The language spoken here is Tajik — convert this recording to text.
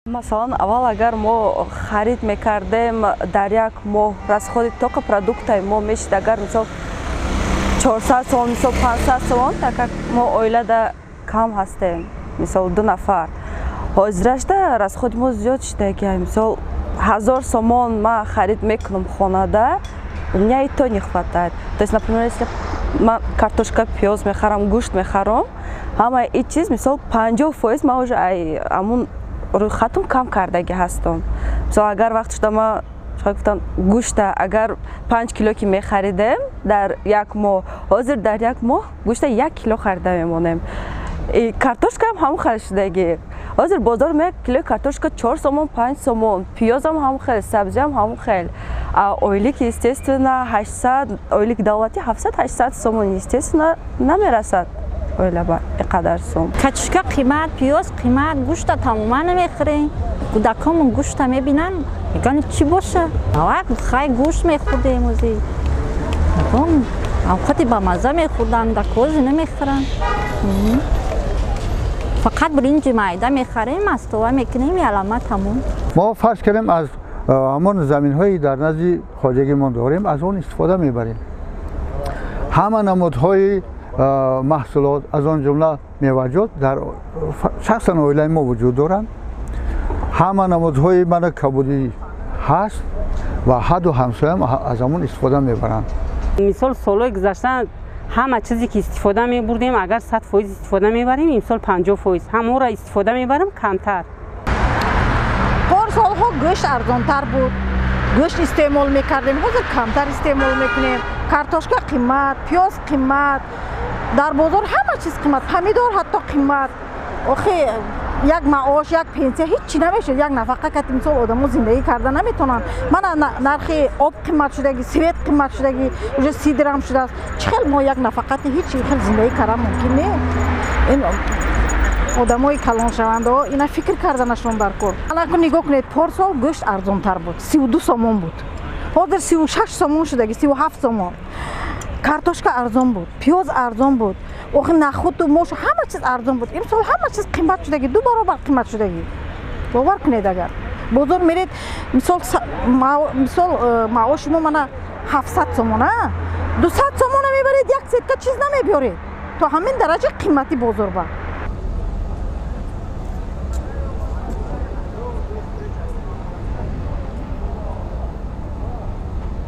Масалан, аввал агар мо харид мекардем, дар як моҳ расходи только продуктаи мо мешид, агар, мисол, 400 сомон, мисол, 500 сомон, так как мо оилада кам ҳастем, мисол, ду нафар. Ҳозирашда расходи мо зиёд шуда, мисол, 1000 сомон ман харид мекунам хонада, у меня и то не хватает. То есть, например, если ман картошка, пиёз мехарам, гӯшт мехарам, ҳамаи ин чиз, мисол, 50% ман уже ай ҳамун рӯйхатум кам кардагӣ ҳастам. Мисол, агар вақт шуда, ма гуфтам, гӯшта агар 5 кило ки мехаридем дар як моҳ, ҳозир дар як моҳ гӯшта 1 кило харида мемонем. Картошкаам ҳамон хел шудагӣ. Ҳозир бозор меяк, килои картошка 4 сомон, 5 сомон, пиёзам ҳамон хел, сабзиам ҳамон хел. Ойлик, естественно, 800, ойлики давлатӣ 700-800 сомон, естественно, намерасад оила ба ин қадар сум. Картошка қимат, пиёз қимат, гӯшта тамоман намехӯрем. Кӯдакомон гӯшта мебинанд, мегӯянд, чӣ боша. Хай, гӯшт мехӯрдем, ози авқоти бамазза мехӯрданд, дакози намехӯранд. Фақат биринҷи майда мехарем, мастова мекунем, ялама, тамом. Мо, фарз кардем, аз ҳамон заминҳои дар назди хоҷагимон дорем, аз он истифода мебарем. Ҳама намудҳои маҳсулот, аз он ҷумла меваҷот, дар шахсан оилаи мо вуҷуд доранд. Ҳама намудҳои мана кабудӣ ҳаст ва ҳадду ҳамсоям аз ҳамон истифода мебаранд. Мисол, солҳои гузашта ҳама чизе ки истифода мебурдем, агар 100% истифода мебарем, имсол 50% ҳамонро истифода мебарем, камтар. Пор солҳо гӯшт арзонтар буд, гӯшт истеъмол мекардем, ҳозир камтар истеъмол мекунем. Картошка қимат, пиёз қимат, дар бозор ҳама чиз қимат, помидор ҳатто қимат. Охи, як маош, як пенсия ҳеҷ чӣ намешуд. Як нафақа кати, мисол, одамо зиндагӣ карда наметавонанд. Мана, нархи об қимат шудагӣ, свет қимат шудагӣ, уже 30 дирам шудааст. Чӣ хел мо як нафақати ҳеҷ хел зиндагӣ кардан мумкин не? Ин одамои калоншавандаҳо ина фикр карданашон дар кор. Алаку, нигоҳ кунед, порсол гӯшт арзонтар буд, 32 сомон буд, ҳозир 36 сомон шудаги, 37 сомон. Картошка арзон буд, пиёз арзон буд, охи, нахуду мош, ҳама чиз арзон буд. Имсол ҳама чиз қимат шудагӣ, ду баробар қимат шудагӣ. Бовар кунед, агар бозор меред, мисол, маоши мо мана 700 сомон, 200 сомона мебаред, як сетка чиз намебиёред. То ҳамин дараҷа қимати бозор ба.